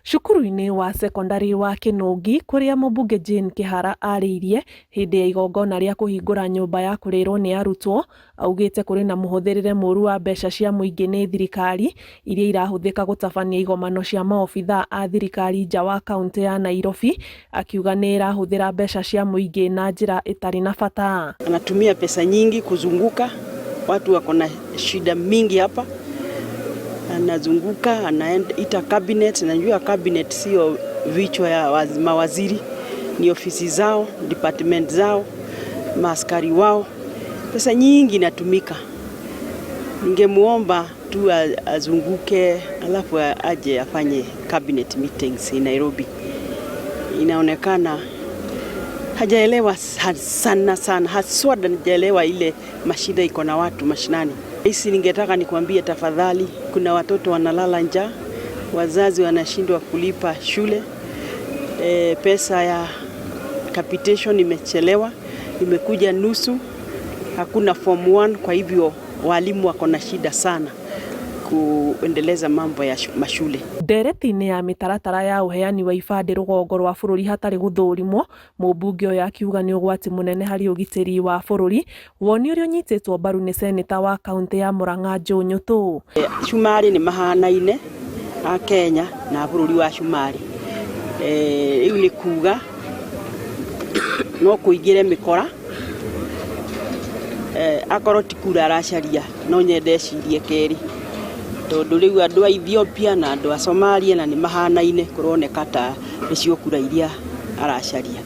Cukuru-inĩ wa cekondarĩ wa Kĩnũngi kũrĩa mũmbunge Jane Kĩhara arĩirie hĩndĩ ya igongona rĩa kũhingũra nyũmba ya kũrĩrwo nĩ arutwo, augĩte kũrĩ na mũhũthĩrĩre mũru wa mbeca cia mũingĩ nĩ thirikari iria irahũthĩka gũtabania igomano cia maobithaa a thirikari nja wa kaunti ya Nairobi, akiuga nĩ ĩrahũthĩra mbeca cia mũingĩ na njĩra ĩtarĩ na bata. Anatumia pesa nyingi kuzunguka, watu wako na shida mingi hapa. Anazunguka, anaita cabinet. Najua cabinet sio vichwa ya mawaziri, ni ofisi zao, department zao, maaskari wao. Pesa nyingi inatumika. Ningemuomba tu azunguke, alafu aje afanye cabinet meetings in Nairobi. Inaonekana hajaelewa sana sana, haswa hajaelewa ile mashida iko na watu mashinani. Hisi ningetaka nikwambie tafadhali, kuna watoto wanalala njaa, wazazi wanashindwa kulipa shule, pesa ya capitation imechelewa, imekuja nusu, hakuna form 1, kwa hivyo walimu wako na shida sana kuendeleza mambo ya mashule. Ndereti-inĩ ya mĩtaratara ya ũheani wa ibandĩ rũgongo rwa bũrũri hatarĩ gũthũrimwo, mũmbunge ũyũ akiuga nĩ ũgwati mũnene harĩ ũgitĩri wa bũrũri, woni ũrĩa ũnyitĩtwo mbaru nĩ seneta wa kaũntĩ ya Murang'a Joe Nyutu. Cumarĩ nĩ mahanaine a Kenya na bũrũri wa Cumarĩ. Rĩu nĩ kuga no kũingĩre mĩkora, akorwo ti kura aracaria no nyende ecirie kerĩ, tondũ rĩu andũ a Ethiopia na andũ a Somalia na nĩ mahanaine, kũroneka ta nĩcio kura iria aracaria.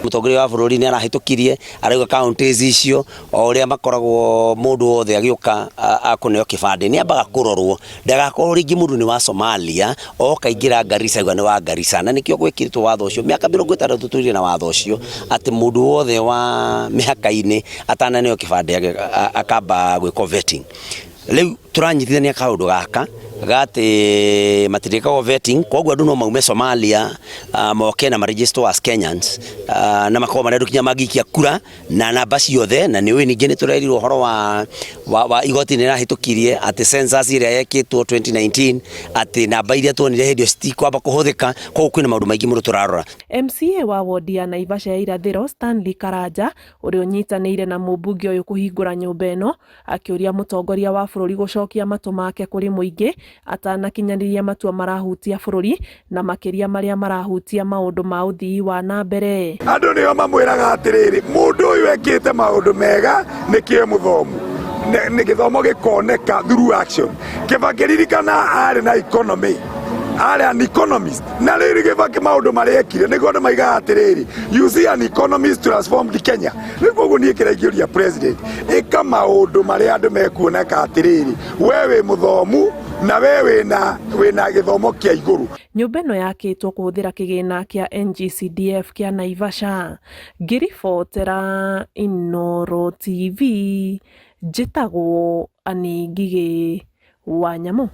Mũtongoria wa bũrũri nĩ arahĩtũkirie arauga counties icio o ũrĩa makoragwo mũndũ wothe agĩũka akũneo kĩbandĩ nĩ ambaga kũrorwo ndagakorwo rĩngĩ mũndũ nĩ wa Somalia oka ingĩra Garissa auga nĩ wa Garissa, na nĩkĩo gwĩkĩrĩtwo watho ũcio mĩaka 60 tũrĩ na watho ũcio atĩ mũndũ wothe wa mĩhaka-inĩ atananeo kĩbandĩ akamba gwĩkwo vetting. Rĩu tũranyitithania kaũndũ gaka gati matirĩkagwo vetting, koguo andũ no maume Somalia moke na maregister as Kenyans na makorwo marĩ andũ kinya mangĩikia kura na namba ciothe. Na nĩ ũĩ ningĩ nĩ tũrerirwo ũhoro wa igoti nĩ rĩrahĩtũkirie atĩ census ĩrĩa yekĩtwo 2019 atĩ namba iria tuonire hĩndĩ ĩyo citikwamba kũhũthĩka, koguo kwĩna maũndũ maingĩ mũno tũrarora. MCA wa wodi ya Naivasha ya irathĩro Stanley Karanja ũrĩa ũnyitanĩire na mũmbunge ũyũ kũhingũra nyũmba ĩno akĩũria mũtongoria wa bũrũri gũcokia matũ make kũrĩ mũingĩ atanakinyanĩria matua marahutia bũrũri na makĩria marĩa marahutia maũndũ ma ũthii wa na mbere. Andũ nĩo mamwĩraga atĩrĩrĩ, mũndũ ũyũ ekĩte maũndũ mega nĩkĩo mũthomu nĩ gĩthomo gĩkoneka through action. Kĩbakĩ ririkana arĩ na economy, arĩ an economist, na rĩrĩ Kĩbakĩ maũndũ marĩa ekire nĩguo andũ maigaga atĩrĩrĩ, you see, an economist transformed Kenya. Rĩu koguo niĩ kĩrĩa ingĩũria president, ĩka maũndũ marĩa andũ mekuoneka atĩrĩrĩ, we wĩ mũthomu na we wĩna gĩthomo kĩa igũrũ. Nyũmba ĩno yakĩtwo kũhũthĩra kĩgĩna kĩa NGCDF kĩa Naivasha. Ngĩribotera Inooro TV, njĩtagwo Anĩ Ngigĩ wa Nyamũ.